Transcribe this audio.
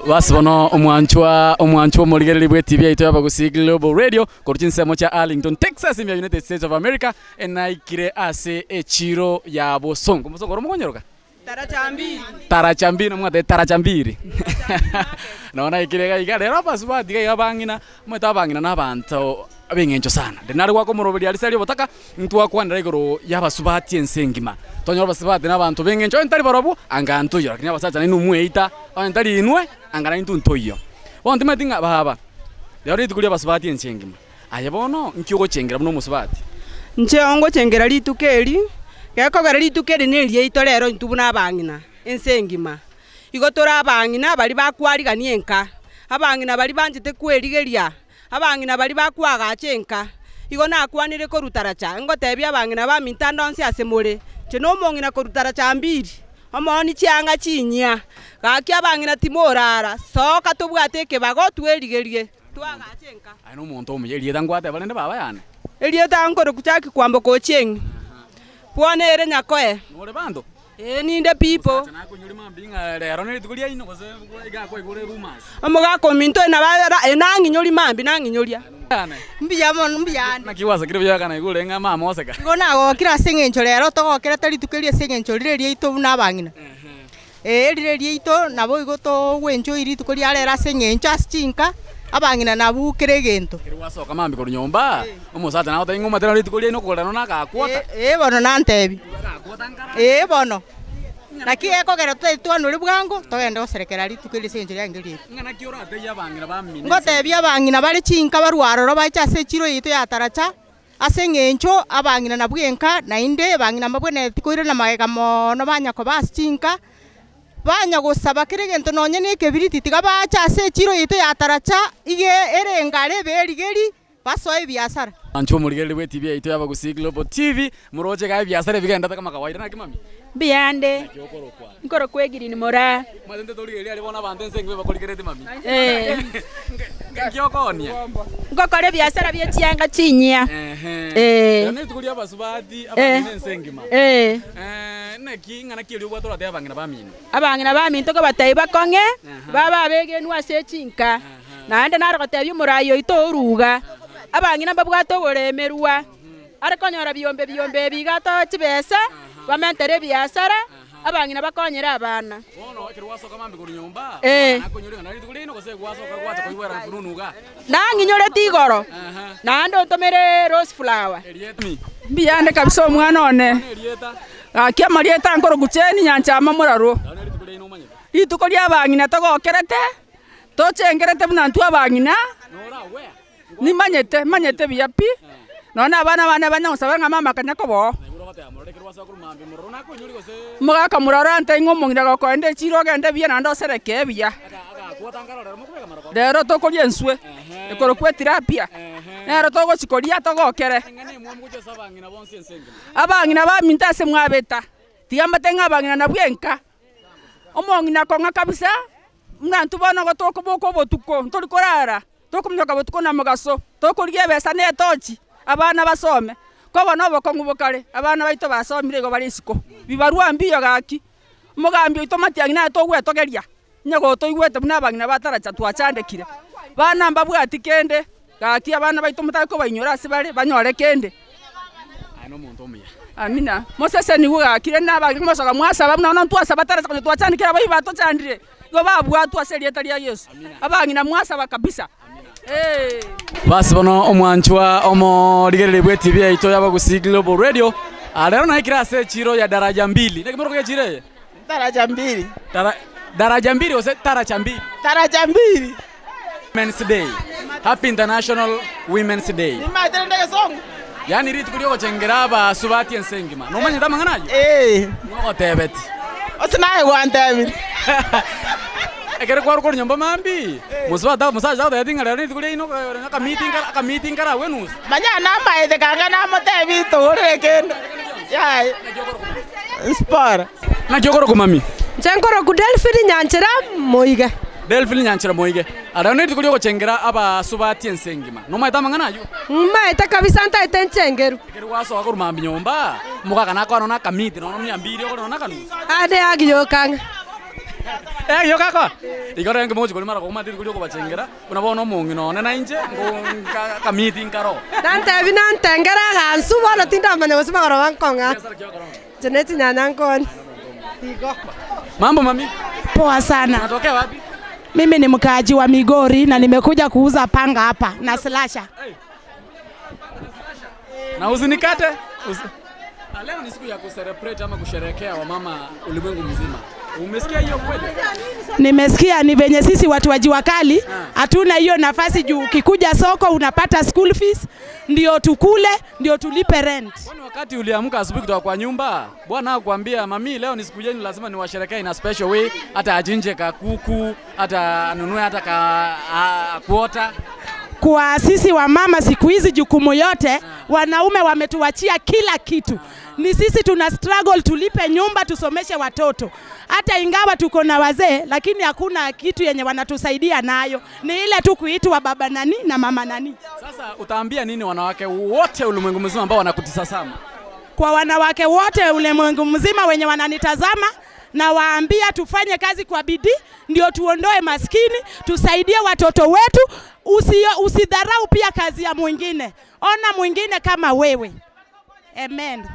Basi bono omwanchwa omwanchwa omorigereria bw'etibi yaito y'Abagusii Global Radio korwa chinsemo chia Arlington, Texas ime ya United States of America, enaikire ase echiro ya Bosongo. Bosongo oro mokonyeroka? Taracha mbiri namwate taracha mbiri nabo naikire iga iga rero abasubati iga iga abang'ina omanyete abang'ina na abanto ab'eng'encho sana. Riria nare goaka omoroberi aria ase aria obotaka, ntwakwanera igoro y'abasubati ense engima. Tonyore abasubati na abanto b'eng'encho onye tari barobwo, anga ntoiyo lakini abasacha nainwe mweita, onye tari inwe, anga naintwe ntoiyo. Bono timanyeti ng'a baba, rero rituko ri'abasubati ense engima, aye bono nki ogochengera buna omosubati? Inche ongochengera rituko eri, gekogera rituko eri neriaito rero intwe buna abang'ina ense engima. Igo tore abang'ina baria bakwarigania enka, abang'ina baria banchete kwerigeria Abang'ina baria bakoagacha enka. Igo nakwanire korwa taracha, ngotebia abang'ina baminto ande onsi ase more, inche nomong'ina korwa taracha mbiri, omooni chianga chinyia. Gaki abang'ina timorara, soka tobwate ekebago twerigerie, twagache enka. Aye nomonto omuya, erieta ngwateba rende baba yane. Erieta nkorokwa Jackie Kwamboka Ochieng', bono ere Nyakoe. Nore banto? Ee ninde pipo. Omogaka ominto oyo nabo ara ee nang'inyoria mambia nang'inyoria. Mbuya mono, mbuya ande. Igo nagokire ase eng'encho rero togokerete rituko eri ase eng'encho rire riaito buna abang'ina. Ee rire riaito nabo igo togwenchoi rituko ria rero ase eng'encho ase chinka, abang'ina nabwo kera egento. Ee bono nantebie. Ee bono, naki gekogera totari bwango, togende goserekera rituko eri ase eng'encho riaye riaito. Ngotebia abang'ina bare chinka barwe aroro bache ase echiro yaito ya Taracha, ase eng'encho abang'ina nabwo enka, naende abang'ina mbabwenereti koirana magega mono banya koba ase chinka, banya gosaba kera egento nonye na ekebiriti, tiga bache ase echiro yaito ya Taracha, iga ere engare ebe erigeri. Basoe ebiasara. Anche omorigereria bwe TV yaito y'Abagusii Global TV, moroche iga ebiasara ebigendete kama kawaida naki mami? Mbuyande, Naki okorokwa? nkorokwa Egirini Moraa. Omanyete torigereria aria bono abanto ense engima bakorigereretie mami? Eh. Nki okoonia? Ngokora ebiasara bie chianga chinyia. Ehe. Eh. Rero nerituko ria abasubati abang'ina ense engima. Eh. Eh, naki ing'ana ki eria obwate oratebie abang'ina bamino? Abang'ina baminto nkobatebia bakong'e, babe abegenwa ase chinka. Naende nare gotebia omoraai oito oruga, abang'ina mbabwate oboremerwa, are konyora biombe biombe ebi iga atoe chibesa, bamentere ebiasara, abang'ina bakonyere abana. Eh. Nang'inyoreti igoro, naende ontomere rose flower. Mbuyande kabisa omwana one, gaki amarieta nkorokwa Jane Nyanchama Morarwo, rituko ria abang'ina togokerete. Tochengerete buna intwe abang'ina, nimanyete, manyete buya pi, nonya na abana bane banya gosaba ng'a mama kanya koba oo. Omogaka mororo antebie ng'a omong'ina gokoenda echiro ogende buya naende oserekee buya. Rero tokoria enswe, ekorokwa etilapia, nero togochi koria togokere. Abang'ina baminto ase mwabeta, tiga mbate ng'a abang'ina nabwo enka, omong'ina kong'a kabisa. Buna intwe bono igo tokoboka obotuko, ntori korara, tokominyoka botuko na mogaso, tokorigia ebesa na etochi, abana basome. Koba na obokong'u bokare, abana baito basomire igo bare isiko. Bibarua mbiyo gaki, omogambi oito Matiang'i naye togwetogeria, onye gotoigwete buna abang'ina ba Taracha twachandekire. Bana mbabwati kende, gaki abana baito motari kobainyora ase bare, banyore kende. Amina. Mosesenigwe gaki rende nabageni mosoka mwasaba buna bono ntwasaba taracha konya twachandekire abaibori batochandire, igo babwatwe ase erieta ria Yeso. Abang'ina mwasaba kabisa eeh. Basi bono omwanchwa omorigereria bw'etibi yaito y'Abagusii Global Radio, ah, rero naikire ase echiro ya Daraja Mbili. Naki moroka echiro eye? Daraja Mbili. Dara, Daraja Mbili gose Taracha Mbili? Taracha Mbili. Women's Day. Happy International Women's Day. Nimanyete rende egesongo. Yaani rituko riogochengera abasubati ense engima. Nomanyete amang'ana ayio? Ee. Nogotebeti. Ase naye gwantebire. Ekero kwarwa korwa nyomba mambia, mosubati omosacha agotebeti ng'a rero rituko riaino aka meeting kara aka meeting kare agwo enusu. Manya namaete kanga namotebi togorere kende. Yaya. Spora. Naki okorokwa mami? Inche nkorokwa Delphine Nyanchera Moige. Delphine Nyanchera Moige. Aria nerituko riogochengera abasubati ense engima. Nomaete amang'ana ayio? Maete kabisa ntaete nchengeru. Ekero gwasoa korwa mambia nyomba, omogaka nakoa nonya akamiti nonya mia mbiri okore nonya akanusu. Ande agiyoka ang'e. Eh, yo kako. Igoro enge mochi kori mara komati kuri okobachengera. Buna bono omong'ina one na inche ngo ka meeting karo. Nantebi nantengera agansu bono tindamanya gose magoro bankong'a. Inche ne chinyanya nkoni. Igo. Mambo mami. Poa sana. Unatokea wapi? Mimi ni mkaaji wa Migori na nimekuja kuuza panga hapa na slasha. Na usinikate. Usi... Ah, Leo ni siku ya kucelebrate ama kusherehekea wamama ulimwengu mzima. Umesikia hiyo kweli? Nimesikia ni venye sisi watu wa jua kali hatuna hiyo nafasi juu ukikuja soko unapata school fees, ndio tukule, ndio tulipe rent. Kwani wakati uliamka asubuhi kutoka kwa nyumba, bwana hakuambia mami, leo ni siku yenu, lazima niwasherekee in a special way, hata achinje ka kuku, hata anunue hata ka a, kuota. Kwa sisi wamama siku hizi jukumu yote wanaume wametuachia kila kitu. Ni sisi tuna struggle tulipe nyumba, tusomeshe watoto. Hata ingawa tuko na wazee, lakini hakuna kitu yenye wanatusaidia nayo, ni ile tu kuitwa baba nani na mama nani. Sasa utaambia nini wanawake wote ulimwengu mzima ambao wanakutizama? Kwa wanawake wote ulimwengu mzima wenye wananitazama, na waambia tufanye kazi kwa bidii, ndio tuondoe maskini, tusaidie watoto wetu. Usio, usidharau pia kazi ya mwingine, ona mwingine kama wewe. Amen.